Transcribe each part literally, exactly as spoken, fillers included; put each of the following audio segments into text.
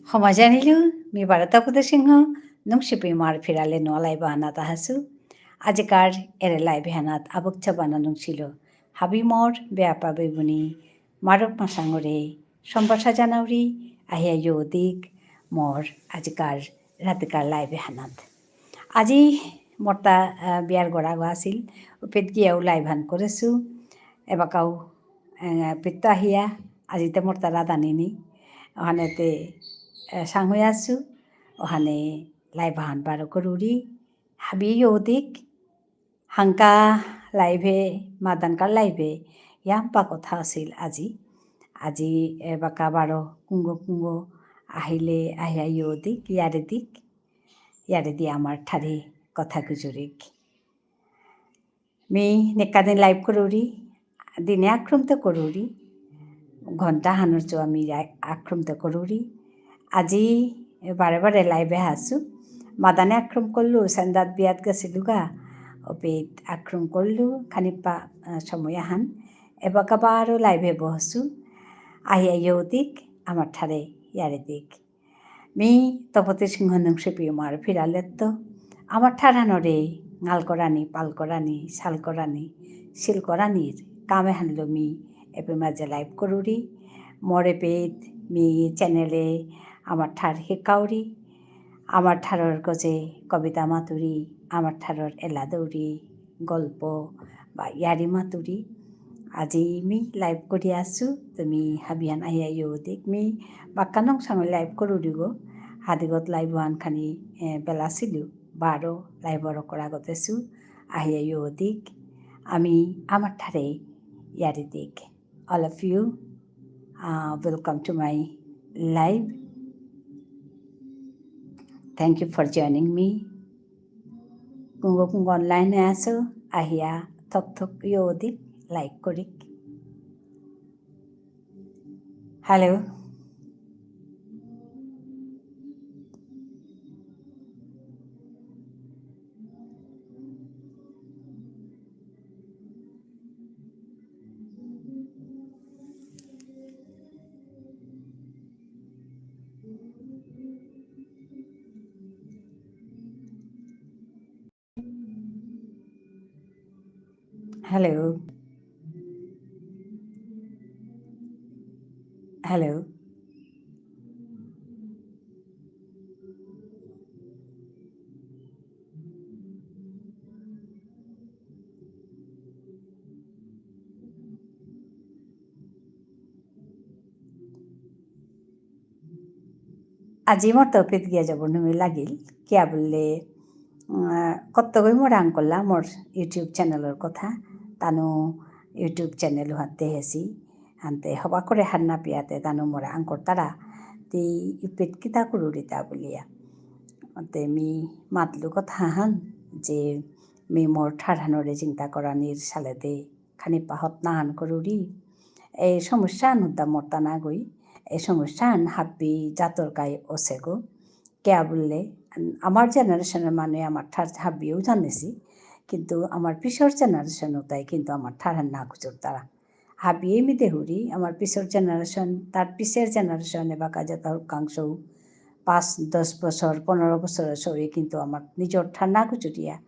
ক্ষমা জানিলু, মি বারো তপতি সিংহ, নুংশিপি ইমার ফিরালে নুয়া live আহানাত আহাসু। আজিকার এরে live হানাত আবুক চাবানা নুংশিলু। হাবি মোর বেয়াপা বেবুনি, মারুপ মাসাঙরে, সম্ভাষা জানাউরি, আহিয়া য়ৌদিক, মোর আজিকার রাতিকার live হানাত। আজি মোরতা, আহ, বিয়ার গড়াগো আসিল, উপেত গিয়াও live হান করেসু, এবাকাও, আহ, পিত্ত আহিয়া, আজি তে মোরতা রাধানিনি, ওহানেতে, আহ, সাং হয়ে আসু, ওহানে live হান বারো করুরি, হাবি য়ৌদিক, হাংকা live এ, মাদানকার live এ, ইয়াম্পা কথা আসিল আজি। আজি, এ, বাকা বারো কুঙ্গ কুঙ্গ আহিলে আহিয়া য়ৌদিক, ইয়ারে দিক, ইয়ারে দি আমার ঠারে কথা গুজুরিক। মি নেকাদিন live করুরি, দিনে আক্রমতে করুরি, ঘন্টা হানর চো আমি রা-, আক্রমতে করুরি। আজি বারে বারে live এ হাসু। মাদানে আক্রম করলু, সেন্দাত বিয়াত গেসিলুগা, অপিত আক্রম করলু, খানিপা, আহ, সময় আহান। এবাকা বারো live এ বহসু। আহিয়া য়ৌদিক, আমার ঠারে ইয়ারে দিক। মি তপতি সিংহ নুংশিপি ইমার ফিরালেত্ত। আমার ঠারহানরে, ঙাল করানি, পাল করানি, সাল করানি, সিল করানির কামে হানলো মি এপে মাঝে live করুরি। মোর এপেত মি channel এ আমার ঠার হিকাউরি, আমার ঠারর গজে কবিতা মাতুরি, আমার ঠারর এলা দৌরি, গল্প বা ইয়ারি মাতুরি। আজি মি live করি আসু, তুমি হাবিয়ান আহিয়া য়ৌদিক। মি বাক্কা নংসাঙ live করুরিগো, হাদিগত live ওয়ান খানি, এ, বেলা সিলু, বারো live বড় করা গতেসু, আহিয়া য়ৌদিক। আমি আমার ঠারে ইয়ারি দিক। All of you, uh, welcome to my live. Thank you for joining me. কুঙ্গ কুঙ্গ online এ আসো, আহিয়া থক থক য়ৌদিক, like করিক। Hello. Hello. Hello. আজি মোর তো পিত গিয়া যাব নুমি লাগিল, কিয়া বুললে, উম, কত্তগই মোর আঙকরলা মোর YouTube channel র কথা, তানু YouTube channel হাতে হেসি, আনতে হবা করে হার না পিয়াতে তানু মোর আঙকরতারা, তি ইপিত কিতা করুরিতা বুলিয়া। তে মি মাতলু কথা হান, যে মি মোর ঠারহানরে চিন্তা করানির সালেদে, খানি পাহত নাহান করুরি। এই সমস্যা আন হুদ্দা মরতা না গই। এই সমস্যা আন হাব্বি জাতর গাই ওসেগো। কিয়া বুললে, আমার generation র মানু আমার ঠার হাব্বিও জানেসি। কিন্তু আমার পিছর generation তাই কিন্তু আমার ঠারহান না গুজরতারা। হাবিয়ে মি দেহুরি, আমার পিছর generation, তার পিছের generation এবাকা যেতা হুকাংশ পাঁচ, দশ বছর, পনেরো বছর সবে কিন্তু আমার নিজর ঠার না গুজরিয়া,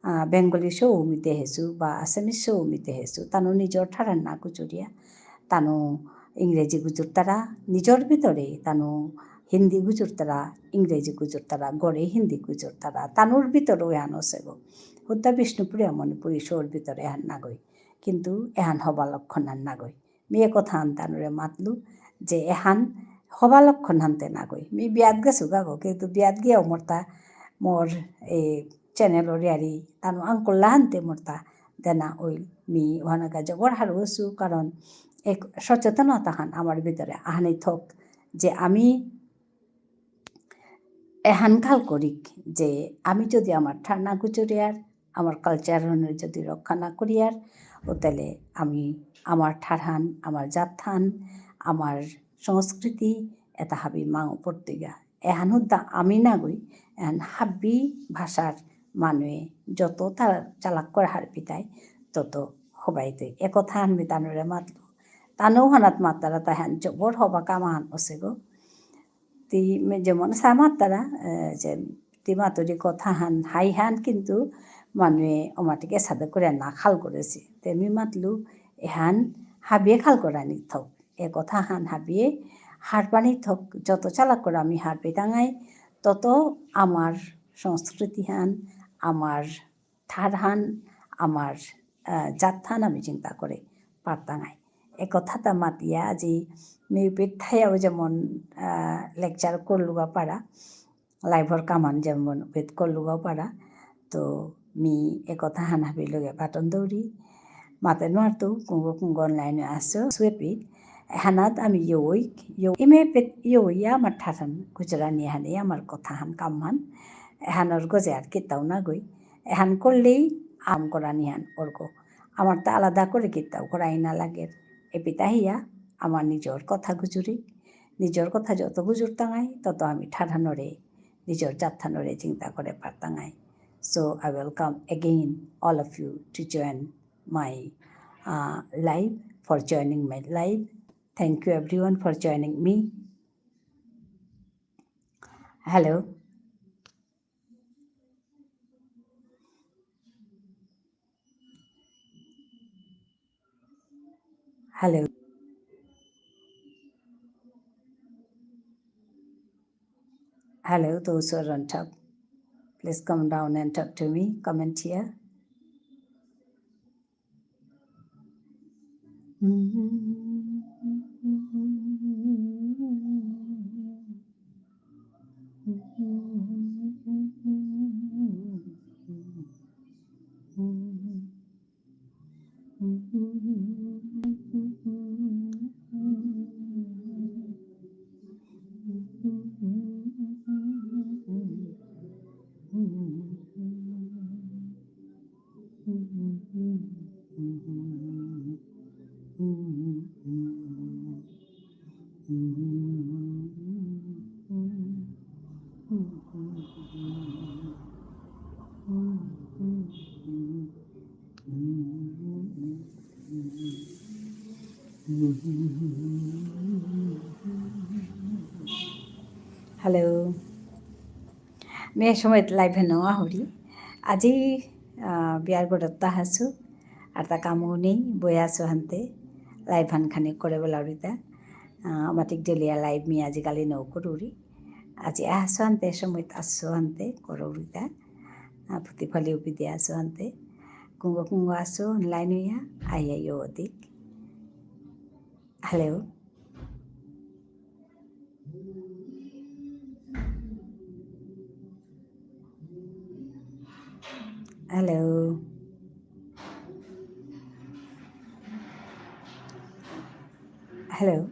আহ, Bengali show মি দেহেসু বা Assamese show মি দেহেসু, তানু নিজর ঠার না গুজরিয়া, তানু ইংরেজি গুজরতারা, নিজর ভিতরে তানু হিন্দি গুজরতারা, ইংরেজি গুজরতারা, গড়ে হিন্দি গুজরতারা, তানুর ভিতরে এহান ওসেগো। হুদ্দা বিষ্ণুপ্রিয়া মণিপুরী show র ভিতরে এহান নাগই। কিন্তু এহান হবা লক্ষণ আর নাগই। মি এ কথা আন তানুরে মাতলু যে এহান হবা লক্ষণ হানতে নাগই। মি বিয়াত গেসু গাগো, কিন্তু বিয়াত গিয়াও মোরতা মোর এই channel র ইয়ারি তানু আঙকরলা হানতে মোরতা দেনা ওইল। মি ওহানাকা জবর হারৌ অসু, কারণ এক সচেতনতা হান আমার ভিতরে আহানি থক যে আমি এহান খাল করিক যে আমি যদি আমার ঠার না গুজরিয়ার, আমার culture হানরে যদি রক্ষা না করিয়ার, ও তাহলে আমি আমার ঠারহান, আমার জাতহান, আমার সংস্কৃতি, এতা হাবি মাঙ পড়তেগা। এহান হুদ্দা আমি নাগই, এহান হাবি ভাষার মানুয়ে যত তার চালাক করে হারপিতাই, তত হবাইতে। এ কথা আন মি তানুরে মাতলু। তানু হানাত মাতারা তাহান জবর হবা কামাহান ওসেগো। তি মে যেমন সামাতারা, এ, যে তি মাতুরি কথাহান, হাইহান কিন্তু মানুয়ে অমাটিক এসাদে করে না খাল করেসি। তে মি মাতলু এহান হাবিয়ে খাল করানি থক। এ কথাহান হাবিয়ে হারপানি থক, যত চালাক করে আমি হারপে তাঙাই, তত আমার সংস্কৃতিহান, আমার ঠারহান, আমার, আহ, জাতহান আমি চিন্তা করে পারতাঙাই। এ কথাটা মাতিয়া আজি মি পিঠাইয়াও যেমন, আহ, lecture করলুগা পারা, live-র কামান যেমন বেদ করলুগা পারা, তো মি এ কথাহান হাবি লগে পাতন দৌরি, মাতে নোয়ারতু, কুঙ্গ কুঙ্গ online-এ আসো, সুয়েপি, এহানাত আমি ইয়ৌইক, ইয়ৌ-, ইমে পেত ইয়ৌইয়া আমার ঠারহান, গুজরানি হানি আমার কথাহান কামহান, এহানর গজে আর কিতাও না গই, এহান করলেই আম করানিহান অর্গ। আমার তো আলাদা করে কিতাও করাই না লাগে। এপিতা হিয়া আমার নিজর কথা গুজুরি, নিজর কথা যত গুজুরতাঙাই, তত আমি ঠারহানরে, নিজর জাতহানরে চিন্তা করে পারতাঙাই। So I welcome again all of you to join my, uh, live, for joining my live. Thank you everyone for joining me. Hello. Hello. Hello, those who are on top. Please come down and talk to me. Comment here. Hello. Me a সময়ত live এ নোয়া হরি। আজি, আহ, বিয়ার গড়ত আহাসু। আর তা কামও নেই, বই আসু হানতে। Live হান খানি করে বেলা উরিতা। আহ, আমাটিক ডেলিয়া live মি আজিকালি নৌ করুরি। আজি আহাসু হানতে, সময়ত আসু হানতে, করুরিতা। আহ, ফুতি ফালি উপিদে আসু হানতে। কুঙ্গ কুঙ্গ আসু, online হইয়া, আইয়া ইয়ো দিক। Hello. Hello. Hello.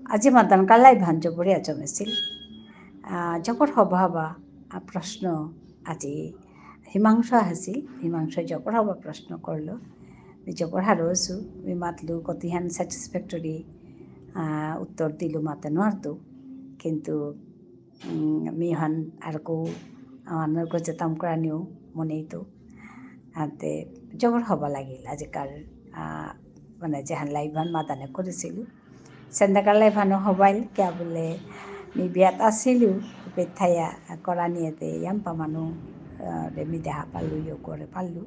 আজি মাতানকার live হান জবরিয়া জমেছিল। আহ, জবর হবা হবা, আহ, প্রশ্ন আজি হিমাংশু আহাসি, হিমাংশু জবর হবা প্রশ্ন করলো। মি জবর হারৌ অসু, মি মাতলু কতিহান satisfactory, আহ, উত্তর দিলু মাতে নোয়ারতু। কিন্তু উম, মিহান আরকো, আহ, আমার গজে তাম করানিও মনেই তো। আতে জবর হবা লাগিল আজিকার, আহ, মানে যেহান live হান মাদানে করেছিল। সেন্দাকার live হানও হবাইল, কিয়া বুলে মি বিয়াত আসিলু, পেথায়া করানিয়েতে ইয়াম্পা মানু, আহ, রে মি দেহা পারলু, ইয়ো করে পারলু।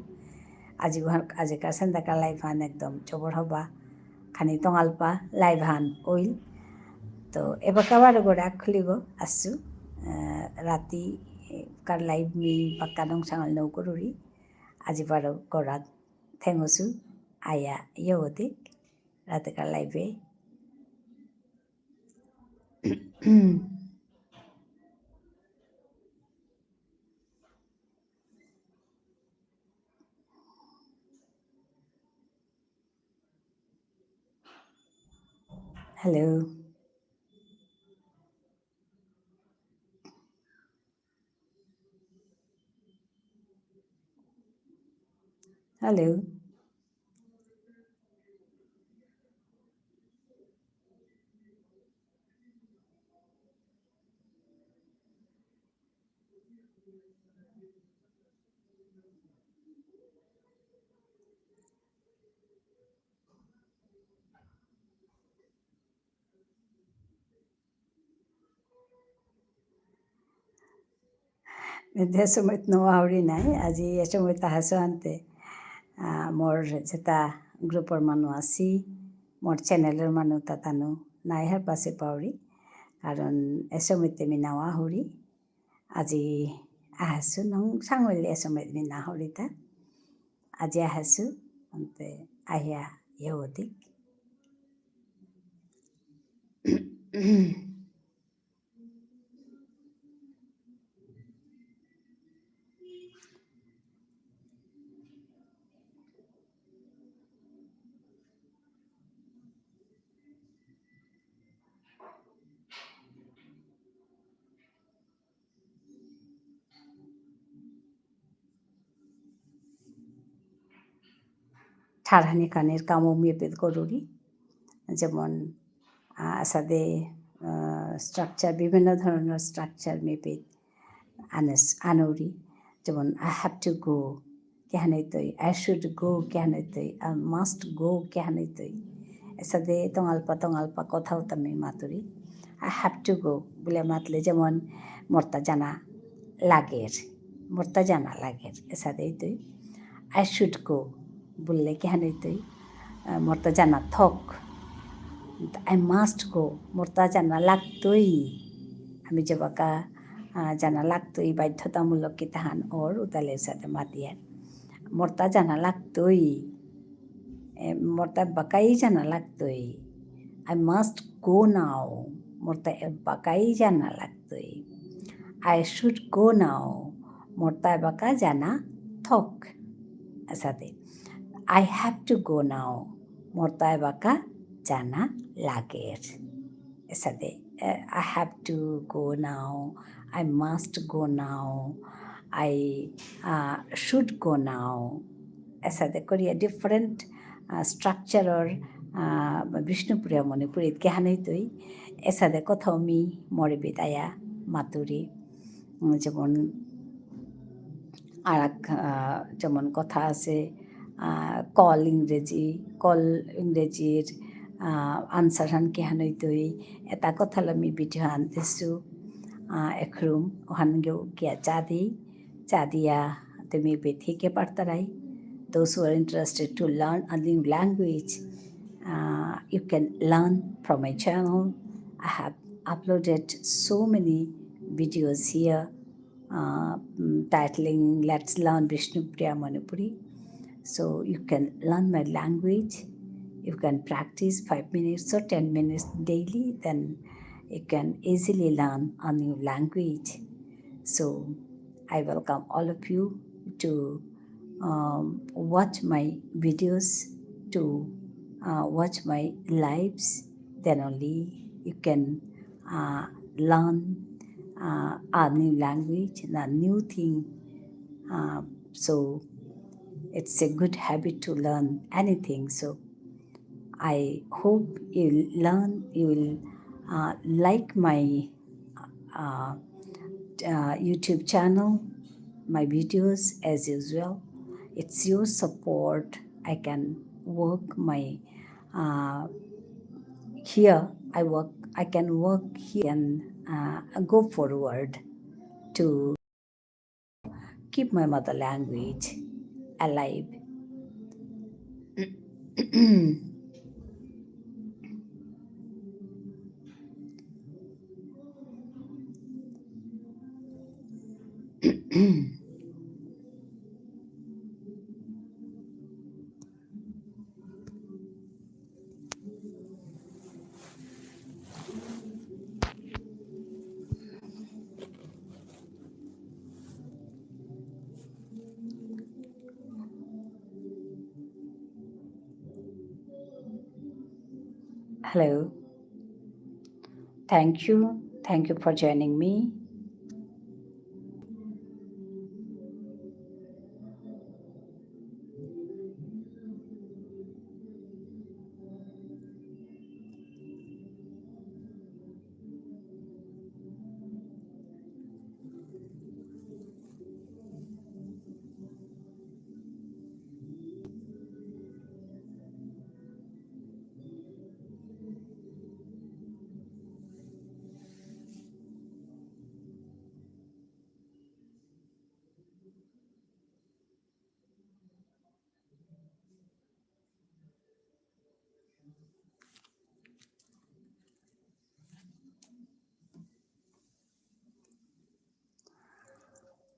আজি গুহান, আজিকার সেন্দাকার live হান একদম জবর হবা। খানি টঙালপা live হান অইল। তো এবাকা বারো গড়া খুলিব আসু, আহ, রাতি, এ, কার live মি বাক্কা নং সাঙাল নৌ করুরি। আজি বারো গড়া থেঙসু আয়া ইয়ো দিক রাতে কার live এ। Hello. Hello. এ সময়ত নুয়াহুরি নাই, আজি এ সময়ত আহাসু আনতে, আহ, মোর যেতা group র মানু আসি, মোর channel র মানু তাতানু নাই হারপাসে পাউরি, কারণ এ সময়তে মি নুয়াহুরি, আজি আহাসু নং সাঙুলি এ সময়ত মি নুয়াহুরিতা, আজি আহাসু, আনতে আহিয়া ইয়দিক। ঠারহানি কানির কামও মি এপেইত করুরি। যেমন, আহ, এসাদে, আহ, structure, বিভিন্ন ধরনর structure মি এপেইত আনেস-, আনুরি। যেমন, I have to go, কিহান ইতই, I should go, কিহান ইতই, I must go, কিহান ইতই। এসাদে তঙালপা তঙালপা কথাও তা মি Maturi. I have to go বুলে মাতলে যেমন মোরতা যানা লাগের, মোরতা যানা লাগের, এসাদে ইতই। I should go বুললে কিহান ইতই, আহ, মোরতা যানা থক। I must go, মোরতা যানা লাগতই। আমি যেবাকা, আহ, যানা লাগতই, বাধ্যতামূলক কিতাহান অর, উতালে এসাদে মাতিয়ার। মোরতা যানা লাগতই। এ, মোরতা এবাকাই যানা লাগতই। I must go now, মোরতা এবাকাই যানা লাগতই। I should go now, মোরতা এবাকা যানা থক। এসাদে। I have to go now, মোরতা এবাকা যানা লাগের। এসাদে, আহ, I have to go now, I must go now, I, ah, should go now। এসাদে করিয়া different, আহ, structure র, আহ, বিষ্ণুপ্রিয়া মণিপুরীত কিহান ইতই, এসাদে কথাও মি মোর এপেইত আয়া মাতুরি। উম, যেমন আরাক, আহ, যেমন কথা আসে, আহ, call ইংরেজি, call ইংরেজির, আহ, answer হান কিহান ইতই, এতা কথালো মি video আনতেসু, আহ, এখরুম, ওহান গিয়া চাদি, চাদিয়া তুমি বেথিকে পারতারাই। Those who are interested to learn a new language, uh, you can learn from my channel. I have uploaded so many videos here, uh, mm, titling Let's Learn Bishnupriya Manipuri. So you can learn my language. You can practice five minutes or ten minutes daily, then you can easily learn a new language. So I welcome all of you to, um, watch my videos, to, uh, watch my lives. Then only you can, uh, learn, uh, a new language, a new thing. Uh, so it's a good habit to learn anything. So I hope you learn, you will, uh, like my, uh, uh, YouTube channel, my videos as usual. It's your support. I can work my, uh, here, I work, I can work here and, uh, go forward to keep my mother language alive. Hello. Thank you. Thank you for joining me.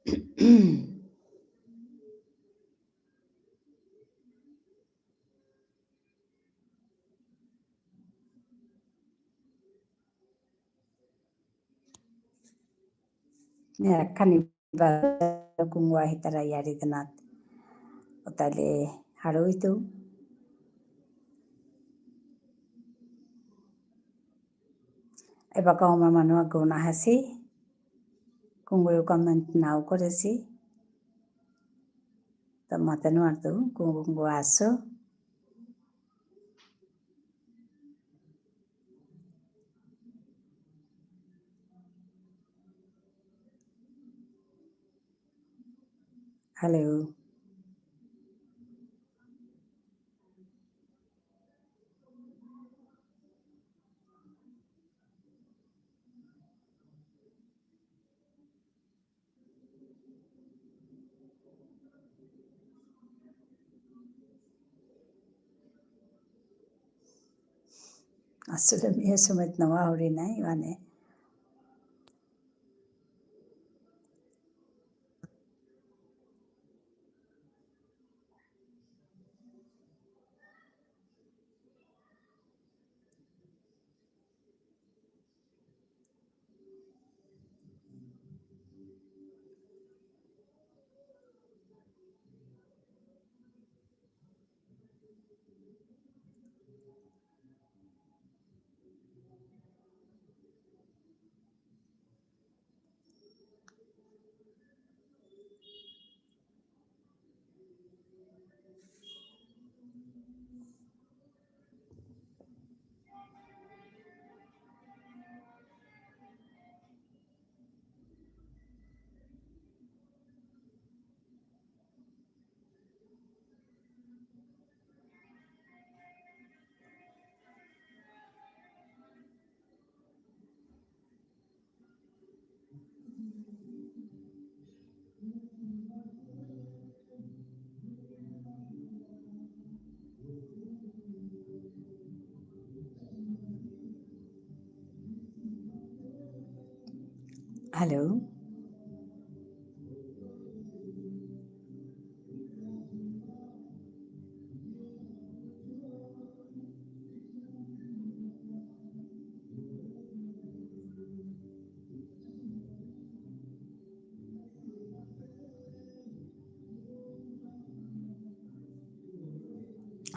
Nera kani ba kungwa hitara yari danat. Otale haroitu. Ebaka oma manu ago nahasi. Kungwe comment nau koresi. Tamata nuartu, kungwe aso. Hello. আসলে me a সময় নাওয়া হরি নাই, মানে। Hello.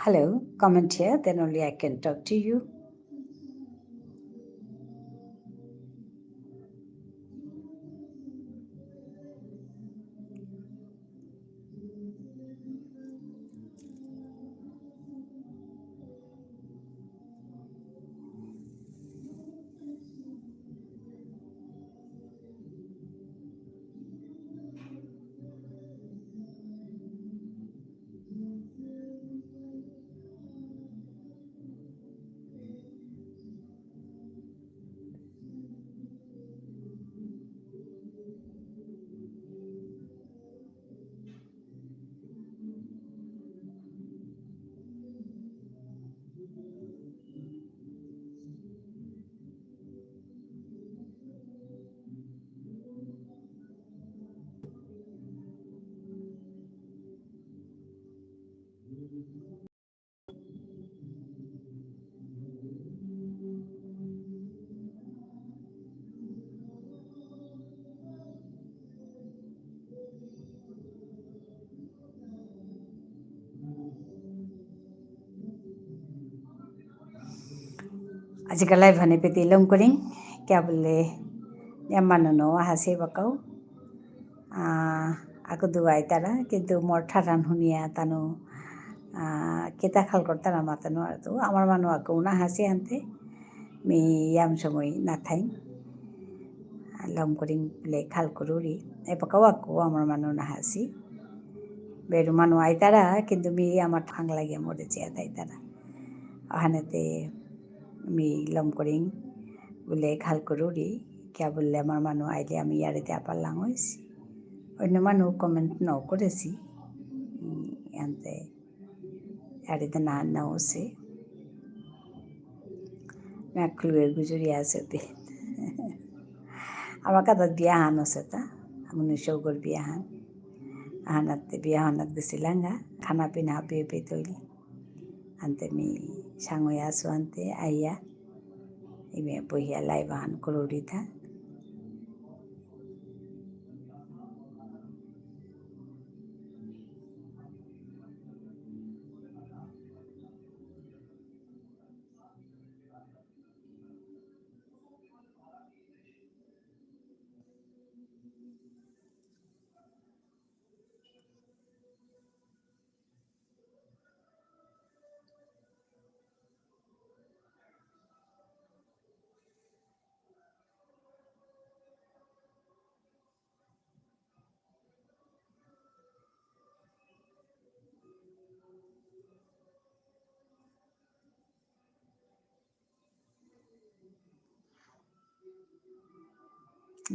Hello, comment here, then only I can talk to you. আজিকার live হানে পেতি লম করিং, কিয়া বুলে, এ মানু নৌ আহাসে বাকাউ। আহ, আকো দুয়াই তারা, কিন্তু মোর ঠারহান হুনিয়া তানু, আহ, কিতা খাল করতারা মাতানো আর তো, আমার মানু আকো না হাসি আনতে, মি ইয়াম সময় না থাই। লম করিং বুলে খাল করুরি, এ বাকাউ আকো আমার মানু না হাসি। বেরু মানু আইতারা, কিন্তু মি আমার ঠাং লাগিয়া মরে চেয়া তাইতারা। অহানেতে মি লম করিং বুলে খাল করুরি, কিয়া বুললে আমার মানু আইলে আমি ইয়ারিতে আপার লাঙইস। অন্য মানু comment নৌ করেসি, উম, ইয়ান্তে ইয়ারিতে না নৌসে। না ক্লুয়ে গুজুরি আসে তে। আমার কাদাত বিয়া হান আসে তা। মুনি সৌগর বিয়াহান। আহানাতে বিয়াহানাত গেছিলাঙগা, খানা পিনা হাবি হাবি তৈলি। আনতে মি সাঙই আসু আনতে আইয়া, ইমে বহিয়া live আহান করুরিতা।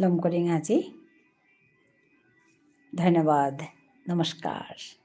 লম করিং আজি। ধন্যবাদ। নমস্কার।